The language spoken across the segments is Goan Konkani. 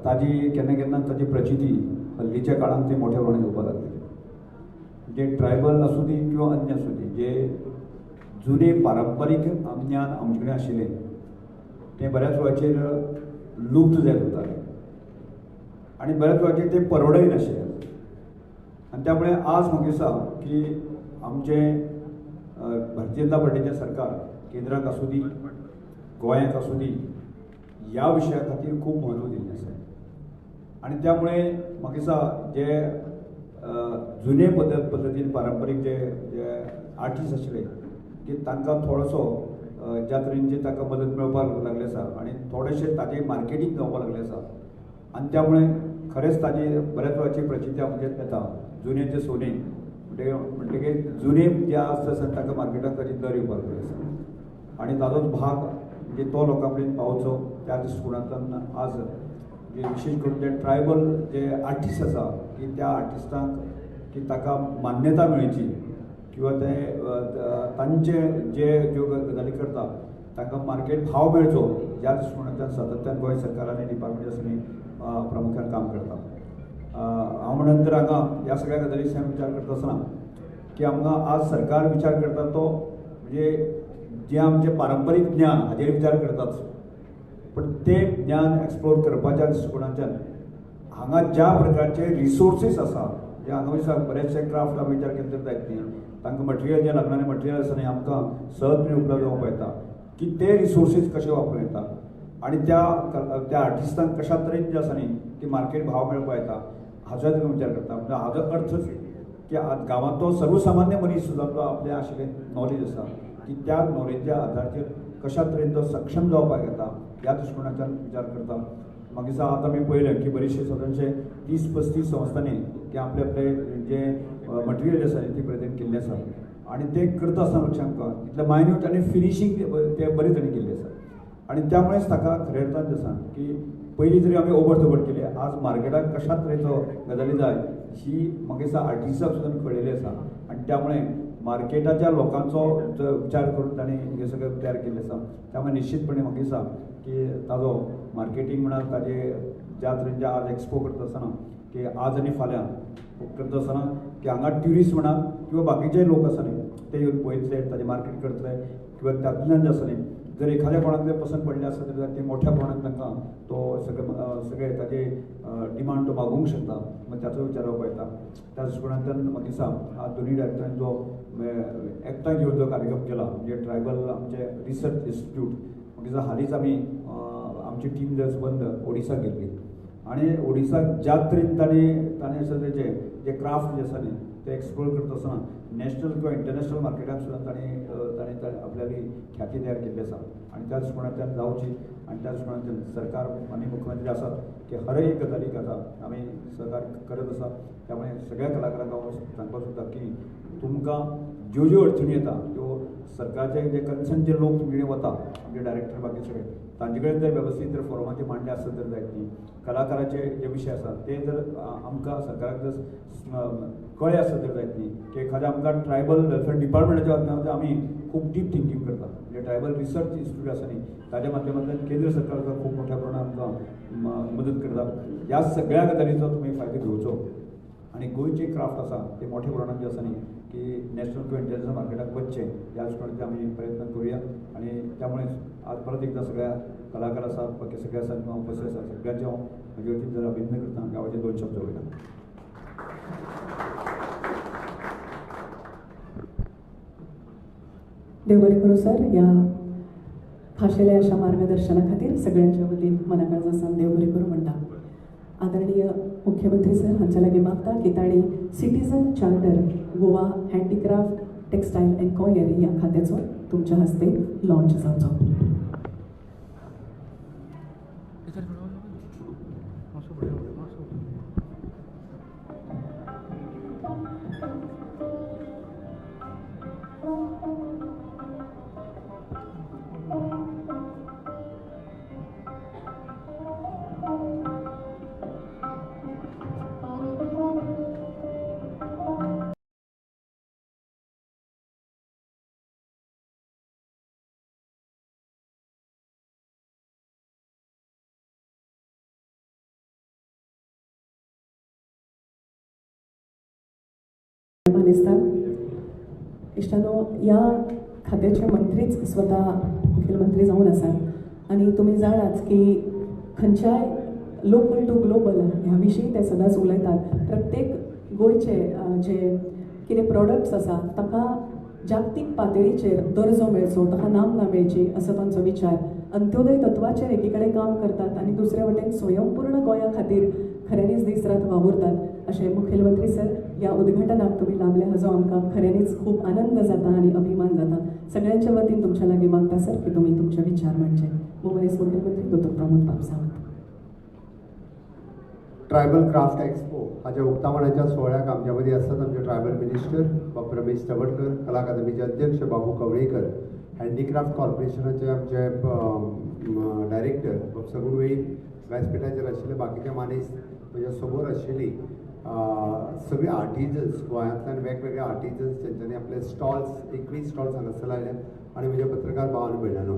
ताजी केन्ना केन्ना ताजी प्रचिती हल्लीच्या काळांत ती मोठ्या प्रमाणात येवपाक लागली. जे ट्रायबल आसूं दी किंवा अन्य आसूं दी, जे जुने पारंपारीक ज्ञान आमचे कडेन आशिल्लें तें बऱ्याच वेळाचेर लुप्त जायत वतालें आनी बऱ्याच वेळाचेर तें परवडय नाशिल्लें. आनी त्यामुळे आज म्हाका दिसता की आमचें भारतीय जनता पार्टीचें सरकार केंद्राक आसूं दी गोंयाक आसूं दी ह्या विशया खातीर खूब म्हत्व दिल्लें आसा. आनी त्यामुळे म्हाका दिसता जे जुने पद्दतीन पारंपारीक जे जे आर्टिस्ट आशिल्ले की तांकां थोडोसो ज्या तरेन जे तांकां मदत मेळपाक लागली आसा आनी थोडेशें ताजें मार्केटींग जावपाक लागलें आसा. आनी त्यामुळे खरेंच ताजी बऱ्याच वेळाची प्रचिती आमचे येता. जुने जे सोने म्हणटकीर जुने जे आसता आसा तांकां मार्केटांत ताजी दर येवपाक लागली आसा आनी ताजोच भाग म्हणजे तो लोकां मेरेन पावचो त्या दृश्टिकोणांतल्यान आज जे विशेष करून जे ट्रायबल जे आर्टिस्ट आसा की त्या आर्टिस्टांक की ताका मान्यता मेळची किंवा ते तांचे जे ज्यो गजाली करता तांकां मार्केट भाव मेळचो ह्या दृश्टिकोणांतल्यान सातत्यान गोंय सरकार आनी डिपार्टमेंट आसा न्ही प्रामुख्यान काम करता. हांव म्हणून तर हांगा ह्या सगळ्या गजालींच्यान विचार करता आसतना की आमकां आज सरकार विचार करता तो म्हणजे जें आमचें पारंपारीक ज्ञान हाजेर विचार करताच, पण तें ज्ञान एक्सप्लोर करपाच्या दृश्टिकोणांतल्यान हांगा ज्या प्रकारचे रिसोर्सीस आसा, जे हांगा दिसा बरेचशे क्राफ्ट आमी विचार केले तर जायत न्ही, तांकां मटेरियल जें लागणारें मटेरियल आसा न्ही आमकां सहजपणे उपलब्ध जावपाक येता की ते रिसोर्सीस कशे वापरूं येता आनी त्या त्या आर्टिस्टांक कशा तरेन जे आसा न्ही की मार्केट भाव मेळपाक येता हाजो तुमी विचार करता. म्हणजे हाजो अर्थ की आज गांवांतलो सर्वसामान्य मनीस सुद्दां तो आपलें आशिल्लें नॉलेज आसा की त्या नॉलेजच्या आधाराचेर कशा तरेन तो सक्षम जावपाक येता ह्या दृश्टिकोणांतल्यान विचार करता. मागीर आतां आमी पळयलें की बरीचशी सादारणशे 30-35 संस्थांनी की आपले आपले जे मटेरियल आसा ती प्रेजेंट केल्लें आसा आनी ते करता आसतना लक्षांत आमकां इतलें मायन्यूट आनी फिनिशींग ते बरे तरेन केल्लें आसा. आनी त्यामुळेच ताका खऱ्या अर्थान आसा की पयलीं जरी आमी ओबड थोबड केले आज मार्केटाक कशा तरेचो गजाली जाय ही म्हाका दिसता आर्टिस्टाक सुद्दां कळिल्ली आसा आनी त्यामुळे मार्केटाच्या लोकांचो विचार करून तांणी हें सगळें तयार केल्लें आसा. त्यामुळे निश्चितपणे म्हाका दिसता की ताजो मार्केटींग म्हणा ताजे ज्या तरेन जे आज एक्सपो करता आसतना की आज आनी फाल्यां करता आसतना की हांगा ट्युरिस्ट म्हणा किंवा बाकीचे लोक आसा न्ही ते येवन पळयतले ताजें मार्केट करतले किंवा तातूंतल्यान जे आसा न्ही जर एखाद्या कोणाक जर पसंत पडलें आसत जाल्यार ते मोठ्या प्रमाणात तांकां तो सगळे सगळे ताजे डिमांड तो मागूंक शकता, मग ताचो विचार जावपाक येता. त्या दृश्टिकोणांतल्यान म्हाका दिसता आज दोनूय डायरेक्टरांनी जो एकठांय घेवन जो कार्यक्रम केला म्हणजे ट्रायबल आमचे रिसर्च इन्स्टिट्यूट म्हाका दिसता हालींच आमी आमची टीम जर बंद ओडिसाक गेल्ली आनी ओडिसाक ज्या तरेन तांणी ताणें अशें तेजें जे क्राफ्ट जे आसा न्ही ते एक्सप्लोर करता आसतना नॅशनल किंवा इंटरनॅशनल मार्केटान सुद्दां ताणें ताणें आपल्याली ख्याती तयार केल्ली आसा. आनी त्या दृश्टिकोणांतल्यान जावची आनी त्या दृश्टिकोणांतल्यान सरकार आनी मुख्यमंत्री आसात की हर एक गजालीक आतां आमी सहकार्य करत आसा. त्यामुळे सगळ्या कलाकारांक हांव सांगपाक सोदता की तुमकां ज्यो ज्यो अडचणी येता त्यो सरकारचे जे कन्सर्न जे लोक तुमचे कडेन वता आमचे डायरेक्टर बाकी सगळे तांचे कडेन जर वेवस्थीत जर फोरमाचेर मांडले आसत जर जायत न्ही, कलाकाराचे जे विशय आसात ते जर आमकां सरकाराक जर कळ्ळे आसत जर जायत न्ही की एखाद्या आमकां ट्रायबल वेलफेअर डिपार्टमेंटाच्या माध्यमांतल्यान आमी खूब डीप थिंकींग करता. म्हणजे ट्रायबल रिसर्च इन्स्टिट्यूट आसा न्ही ताच्या माध्यमांतल्यान केंद्र सरकार खूब मोठ्या प्रमाणात आमकां मदत करता. ह्या सगळ्या गजालीचो तुमी फायदो घेवचो आनी गोंयचे क्राफ्ट आसा ते मोठ्या प्रमाणात जे आसा न्ही की नॅशनल किंवा इंटरनॅशनल मार्केटाक वचचें ह्या दृश्टिकोणांतल्यान आमी प्रयत्न करुया. आनी त्यामुळे आज परत एकदा सगळ्या कलाकार आसात बाकी सगळे आसात किंवा उपस्थित आसात सगळ्यांचे हांव म्हजे वतीन जर अभिनंदन करता. गांवाचे दोन शब्द उलयता. देव बरें करूं सर, ह्या खाशेल्या अशा मार्गदर्शना खातीर सगळ्यांच्या वतीन मनाकाळजा सावन देव बरें करूं म्हणटा. आदरणीय मुख्यमंत्री सर हांच्या लागीं मागता की तांणी citizen charter Goa handicraft textile and coir ह्या खात्याचो तुमच्या हस्ते लॉन्च जावचो. इश्टानो, ह्या खात्याचे मंत्रीच स्वता मुखेलमंत्री जावन आसात आनी तुमी जाणात की खंयच्याय लोकल टू ग्लोबल ह्या विशीं ते सदांच उलयतात. प्रत्येक गोंयचे जे कितें प्रोडक्ट्स आसा ताका जागतीक पातळीचेर दर्जो मेळचो, ताका नामना मेळची असो तांचो विचार. अंत्योदय तत्वाचेर एकी कडेन काम करतात आनी दुसरे वटेन स्वयंपूर्ण गोंया खातीर खऱ्यांनीच दीस रात वावुरतात अशें मुखेलमंत्री सर ह्या उद्घाटनाक तुमी लाभले हाजो आमकां खऱ्यांनीच खूब आनंद जाता आनी अभिमान जाता. सगळ्यांच्या वतीन तुमच्या लागीं मागता सर की तुमी तुमचे विचार मांडचे. भोवमानेस्त मुखेलमंत्री दोतोर प्रमोद बाब सावंत. ट्रायबल क्राफ्ट एक्सपो हाच्या उक्तावणाच्या सुवाळ्याक आमच्या मदीं आसात आमचे ट्रायबल मिनिस्टर बाब रमेश तवडकर, कला अकादमीचे अध्यक्ष बाबू कवळेकर, हँडीक्राफ्ट कॉर्पोरेशनाचे आमचे डायरेक्टर बाब सगूण वेळीप, व्यासपिठाचेर आशिल्ले बाकीचे मानेस्त, म्हज्या समोर आशिल्ली सगळे आर्टिजन्स, गोंयांतल्यान वेगवेगळे आर्टिजन्स तेंच्यांनी आपले स्टॉल्स 21 स्टॉल्स हांगासर लायले आनी म्हज्या पत्रकार भाव आनी भयणांनो,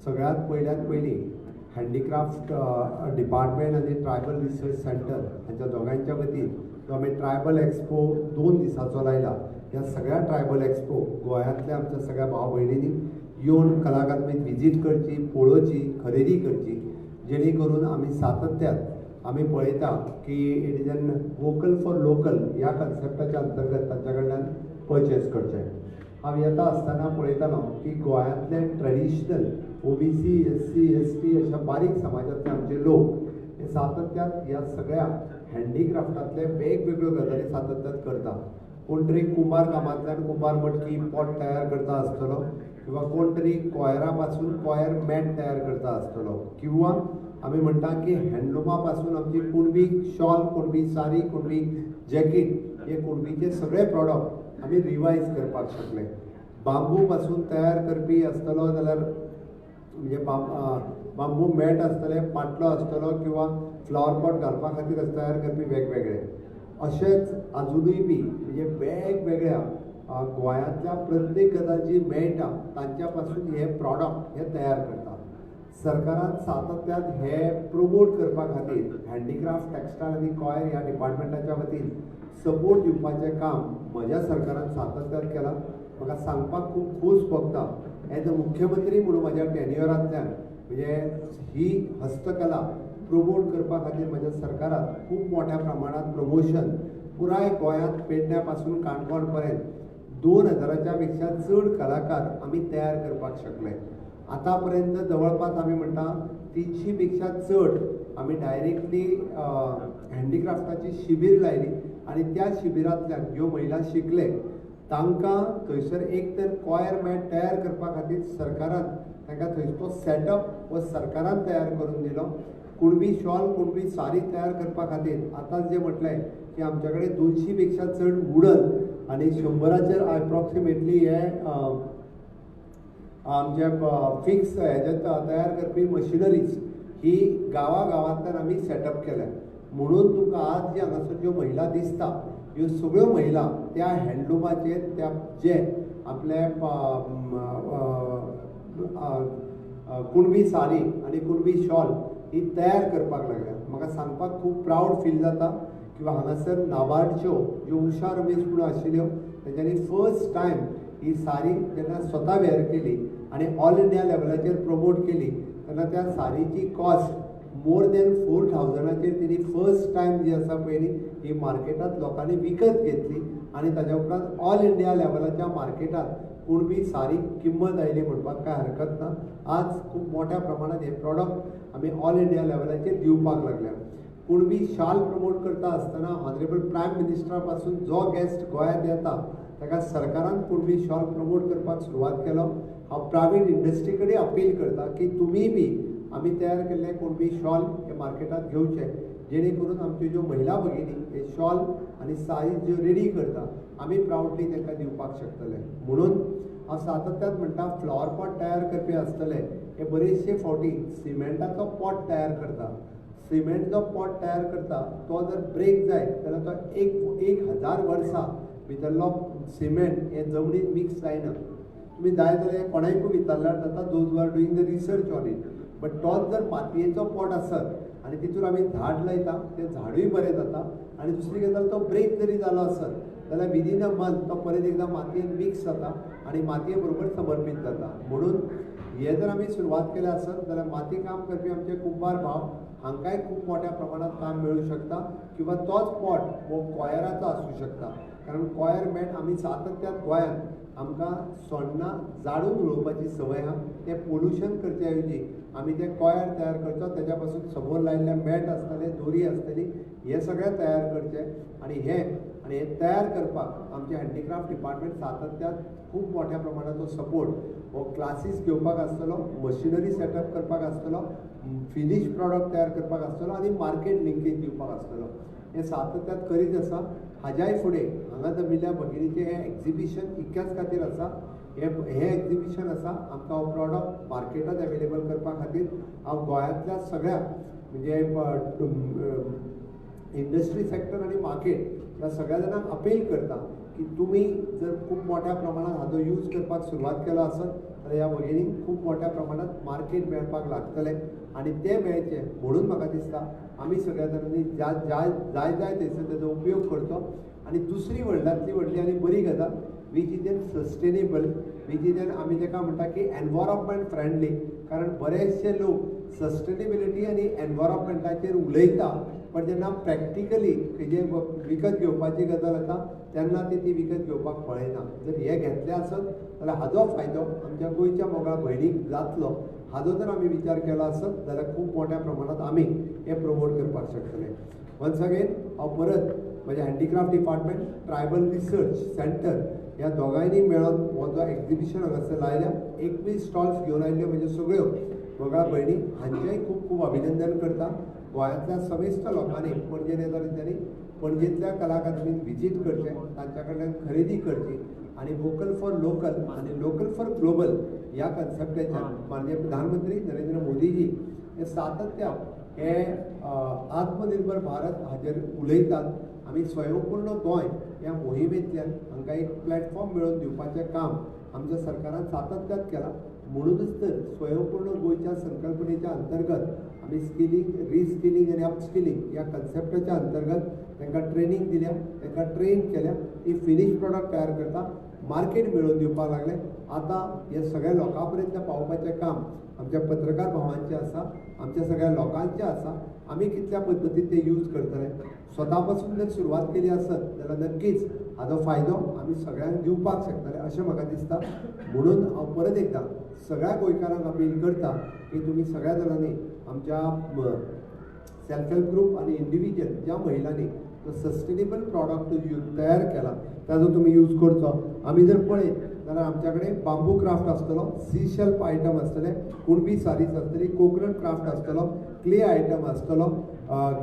सगळ्यांत पयल्यात पयलीं हँडीक्राफ्ट डिपार्टमेंट आनी ट्रायबल रिसर्च सेंटर हांच्या दोगांयच्या वतीन जो आमी ट्रायबल एक्सपो 2 दिसांचो लायला, ह्या सगळ्या ट्रायबल एक्सपो गोंयांतल्या आमच्या सगळ्या भाव भयणींनी येवन कला अकादमीत विजीट करची, पळोवची, खरेदी करची, जेणे करून आमी सातत्यान आमी पळयता की it is an vocal for local ह्या कन्सेप्टाच्या अंतर्गत तांच्या कडल्यान पर्चेस करचें. हांव येता आसतना पळयतालो की गोंयांतले ट्रेडिशनल OBC, SC, ST अशा बारीक समाजांतले आमचे लोक हे सातत्यान ह्या सगळ्या हँडीक्राफ्टांतले वेगवेगळ्यो गजाली सातत्यान करता. कोण तरी कुंभार कामांतल्यान कुंभार मटकी पॉट तयार करता आसतलो, किंवा कोण तरी कॉयरा पासून कॉयर मॅट तयार करता आसतलो, किंवा आमी म्हणटा की हँडलुमा पासून आमची कुणबी शॉल, कुणबी सारी, कुणबी जॅकेट हे कुणबीचे सगळे प्रॉडक्ट आमी रिवायज करपाक शकले. बांबू पासून तयार करपी आसतलो जाल्यार म्हणजे बांबू मॅट आसतले, पाटलो आसतलो, किंवा फ्लावर पॉट घालपा खातीर तयार करपी वेगवेगळे. अशेंच आजुनूय बी म्हणजे वेगवेगळ्या गोंयांतल्या प्रत्येक गजाल जी मेळटा तांच्या पासून हे प्रॉडक्ट हे तयार करता. सरकारान सातत्यान हे प्रमोट करपा खातीर हँडीक्राफ्ट, टेक्सटायल आनी कॉयर ह्या डिपार्टमेंटाच्या वतीन सपोर्ट दिवपाचें काम म्हज्या सरकारान सातत्यान केलां. म्हाका सांगपाक खूब खोस भोगता एज अ मुख्यमंत्री म्हणून म्हज्या टेन्युअरांतल्यान म्हणजे ही हस्तकला प्रमोट करपा खातीर म्हज्या सरकारान खूब मोठ्या प्रमाणांत प्रमोशन पुराय गोंयांत पेडण्या पासून काणकोण पर्यंत 2000 पेक्षा चड कलाकार आमी तयार करपाक शकले. आतां पर्यंत जवळपास आमी म्हणटा 300 पेक्षा चड आमी डायरेक्टली हँडीक्राफ्टाची शिबीर लायली आनी त्या शिबिरांतल्यान ह्यो महिला शिकले तांकां थंयसर एक तर कॉयर मॅट तयार करपा खातीर सरकारान तांकां थंय तो सेटअप हो सरकारान तयार करून दिलो. कुणबी शॉल, कुणबी सारी तयार करपा खातीर आतां जें म्हटलें की आमच्या कडेन 200 पेक्षा चड वुडन आनी 100 एप्रॉक्सिमेटली हे आमचे फिक्स हेजे तयार करपी मशिनरीज ही गांवागांवांतल्यान आमी सेटअप केल्या. म्हणून तुमकां आज जी हांगासर ज्यो महिला दिसता ह्यो सगळ्यो महिला त्या हँडलुमाचेर त्या जे आपले कुणबी सारी आनी कुणबी शॉल ही तयार करपाक लागल्या. म्हाका सांगपाक खूब प्रावड फील जाता किंवा हांगासर नाबार्डच्यो ज्यो उषा रमेश म्हणून आशिल्ल्यो तेंच्यांनी फर्स्ट टायम ही सारी जेन्ना स्वता वेअर केली आनी ऑल इंडिया लेवलाचेर प्रमोट केली तेन्ना त्या सारीची कॉस्ट मोर दॅन 4000 तिणी फर्स्ट टायम जी आसा पयली ही मार्केटांत लोकांनी विकत घेतली आनी ताज्या उपरांत ऑल इंडिया लेवलाच्या मार्केटांत कुणबी सारी किंमत आयली म्हणपाक कांय हरकत ना. आज खूब मोठ्या प्रमाणांत हे प्रॉडक्ट आमी ऑल इंडिया लेवलाचेर दिवपाक लागल्या. कुणबी शाल प्रमोट करता आसतना ऑनरेबल प्रायम मिनिस्टरा पासून जो गेस्ट गोंयांत येता ताका सरकारान कुणबी शॉल प्रमोट करपाक सुरवात केलो. हांव प्रायवेट इंडस्ट्री कडेन अपील करता की तुमी बी आमी तयार केल्ले कुणबी शॉल हे मार्केटांत घेवचे, जेणे करून आमच्यो ज्यो महिला भगिनी हे शॉल आनी सारी ज्यो रेडी करता आमी प्रावडली तांकां दिवपाक शकतले. म्हणून हांव सातत्यान म्हणटा फ्लावर पॉट तयार करपी आसतले हे बरेचशे फावटी सिमेंटाचो पॉट तयार करता. सिमेंट जो पॉट तयार करता तो जर ब्रेक जायत जाल्यार तो 1000 वर्सां भितरलो सिमेंट हे जमनीन मिक्स जायना. तुमी जाय जाल्यार कोणाकूय विचारल्यार जाता, those who are doing the research on it. But तोच जर मातयेचो पॉट आसत आनी तितून आमी झाड लायता, तें झाडूय बरें जाता. आनी दुसरी गजाल, तो ब्रेक जरी जालो आसत जाल्यार विदीन अ मंथ तो परत एकदां मातयेन मिक्स जाता आनी मातये बरोबर समर्पीत जाता. म्हणून हे जर आमी सुरवात केल्या आसत जाल्यार माती काम करपी आमचे कुंभार भाव हांकांय खूब मोठ्या प्रमाणात काम मेळूं शकता किंवा तोच पॉट हो कॉयराचो आसूं शकता. कारण कॉयर मॅट आमी सातत्यान गोंयांत आमकां सोण्णां जाळून उडोवपाची संवय आहा. तें पोल्युशन करचे ऐवजी आमी तें कॉयर तयार करचो, तेज्या पासून समोर लायिल्ले मॅट आसतले, दोरी आसतली, हें सगळें तयार करचें. आनी हें तयार करपाक आमचें हँडीक्राफ्ट डिपार्टमेंट सातत्यान खूब मोठ्या प्रमाणाचो सपोर्ट हो क्लासीस घेवपाक आसतलो, मशिनरी सेटअप करपाक आसतलो, फिनीश प्रॉडक्ट तयार करपाक आसतलो आनी मार्केट लिंकेज दिवपाक आसतलो. हें सातत्यान करीत आसा. हाज्याय फुडें हांगा जमिल्ल्या भगिनीचें हें एक्जिबिशन इतक्याच खातीर आसा, हें एक्जिबिशन आसा आमकां हो प्रॉडक्ट मार्केटांत एवेलेबल करपा खातीर. हांव गोंयांतल्या सगळ्या म्हणजे इंडस्ट्री सेक्टर आनी मार्केट ह्या सगळ्या जाणांक अपील करता की तुमी जर खूब मोठ्या प्रमाणात हाजो यूज करपाक सुरवात केलो आसत जाल्यार ह्या भगिनींक खूब मोठ्या प्रमाणात मार्केट मेळपाक लागतलें आनी तें मेळचें म्हणून म्हाका दिसता आमी सगळ्या जाणांनी जाय जाय जाय थंयसर तेजो उपयोग करचो. आनी दुसरी व्हडल्यांतली व्हडली आनी बरी गजाल which is an sustainable, which is an आमी ताका म्हणटा की एनवायरोमेंट फ्रेंडली. कारण बरेचशे लोक सस्टेनेबिलिटी आनी एनवायरोमेंटाचेर उलयता, पण जेन्ना प्रॅक्टिकली खंयचे विकत घेवपाची गजाल येता तेन्ना ती विकत घेवपाक पळयना. जर हें घेतलें आसत जाल्यार हाजो फायदो आमच्या गोंयच्या मोगाळ भयणीक जातलो. हाजो जर आमी विचार केलो आसत जाल्यार खूब मोठ्या प्रमाणात आमी हें प्रमोट करपाक शकतले. वन्स अगेन हांव परत म्हजें handicraft department, tribal research centre ह्या दोगांयनी मेळोन हो जो एक्जिबिशन हांगासर लायल्या, 21 स्टॉल्स घेवन आयिल्ल्यो म्हणजे सगळ्यो मोगाळ भयणी हांचेंय खूब खूब अभिनंदन करता. गोंयांतल्या समेस्त लोकांनी पणजेन येता तेंच्यांनी पणजेंतल्या कला अकादमीन विजीट करचें, तांच्या कडल्यान खरेदी करची आनी वोकल फॉर लोकल आनी लोकल फॉर ग्लोबल ह्या कन्सेप्टाचेर माननीय प्रधानमंत्री नरेंद्र मोदीजी हे सातत्यान हे आत्मनिर्भर भारत हाजेर उलयतात. आमी स्वयंपूर्ण गोंय ह्या मोहिमेंतल्यान हांकां एक प्लॅटफॉर्म मेळोवन दिवपाचें काम आमच्या सरकारान सातत्यान केलां. म्हणूनच तर स्वयंपूर्ण गोंयच्या संकल्पनेच्या अंतर्गत आमी स्किलिंग, रिस्किलिंग आनी अपस्किलिंग ह्या कन्सेप्टाच्या अंतर्गत तांकां ट्रेनींग दिल्या, तांकां ट्रेन केल्या, ती फिनीश प्रॉडक्ट तयार करता, मार्केट मेळोवन दिवपाक लागले. आतां हे सगळ्या लोकां पर्यंत पावोवपाचें काम आमच्या पत्रकार भावांचें आसा, आमच्या सगळ्या लोकांचें आसा. आमी कितल्या पद्दतीन ते यूज करतले, स्वता पासून जर सुरवात केली आसत जाल्यार नक्कीच हाजो फायदो आमी सगळ्यांक दिवपाक शकतले अशें म्हाका दिसता. म्हणून हांव परत एकदां सगळ्या गोंयकारांक अपील करता की तुमी सगळ्या जाणांनी आमच्या सेल्फ हेल्प ग्रूप आनी इंडिविज्युअल ज्या महिलांनी तो सस्टेनेबल प्रॉडक्ट तयार केला ताजो तुमी यूज करचो. आमी जर पळयत जाल्यार आमच्या कडेन बांबू क्राफ्ट आसतलो, सी शेल्फ आयटम आसतले, कुणबी सारीज आसतली, कोकनट क्राफ्ट आसतलो, क्ले आयटम आसतलो,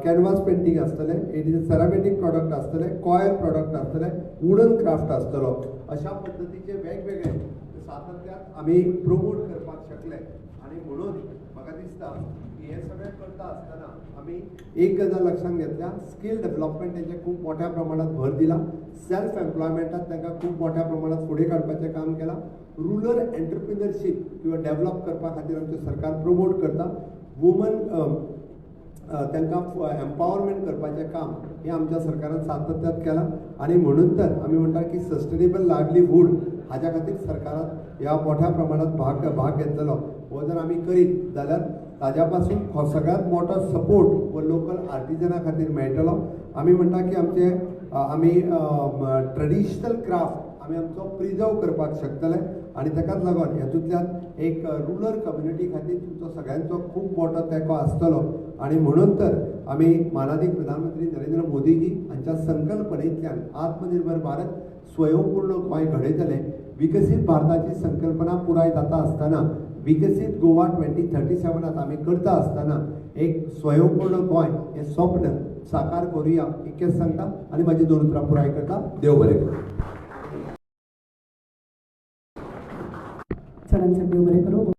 कॅनवास पेंटींग आसतलें, it is सेरामेटीक प्रॉडक्ट आसतले, कॉयर प्रॉडक्ट आसतले, वुडन क्राफ्ट आसतलो. अशा पद्दतीचे वेगवेगळे सातत्यान आमी प्रमोट करपाक शकले. आनी म्हणून म्हाका दिसता की हें सगळें करता आसतना आमी एक गजाल लक्षांत घेतल्या, स्कील डेवलपमेंटाचेर खूब मोठ्या प्रमाणात भर दिला, सेल्फ एम्प्लॉयमेंटात तांकां खूब मोठ्या प्रमाणात फुडें काडपाचें काम केलां, रुरल एंटरप्रिनरशीप किंवा डेवलप करपा खातीर आमचें सरकार प्रमोट करता, वुमन तांकां एम्पावरमेंट करपाचें काम हें आमच्या सरकारान सातत्यान केलां. आनी म्हणून तर आमी म्हणटा की सस्टेनेबल लायवलीहूड हाज्या खातीर सरकारान ह्या मोठ्या प्रमाणात भाग घेतलेलो. हो जर आमी करीत जाल्यार ताज्या पासून सगळ्यांत मोठो सपोर्ट हो लोकल आर्टिजना खातीर मेळटलो. आमी म्हणटा की आमचे आमी ट्रेडिशनल क्राफ्ट आमी आमचो प्रिजर्व करपाक शकतले आनी ताकाच लागून हेतूंतल्यान एक रुरल कम्युनिटी खातीर तुमचो सगळ्यांचो खूब मोठो तेंको आसतलो. आनी म्हणून तर आमी मानादीक प्रधानमंत्री नरेंद्र मोदीजी हांच्या संकल्पनेंतल्यान आत्मनिर्भर भारत, स्वयंपूर्ण गोंय घडयतले. विकसीत भारताची संकल्पना पुराय जाता आसतना विकसीत गोवा 2037 आमी करता आसतना एक स्वयंपूर्ण गोंय हें स्वप्न साकार करुया इतकेंच सांगता आनी म्हाजी दोन उतरां पुराय करता. देव बरें करूं. चडांत चड देव बरें करूं.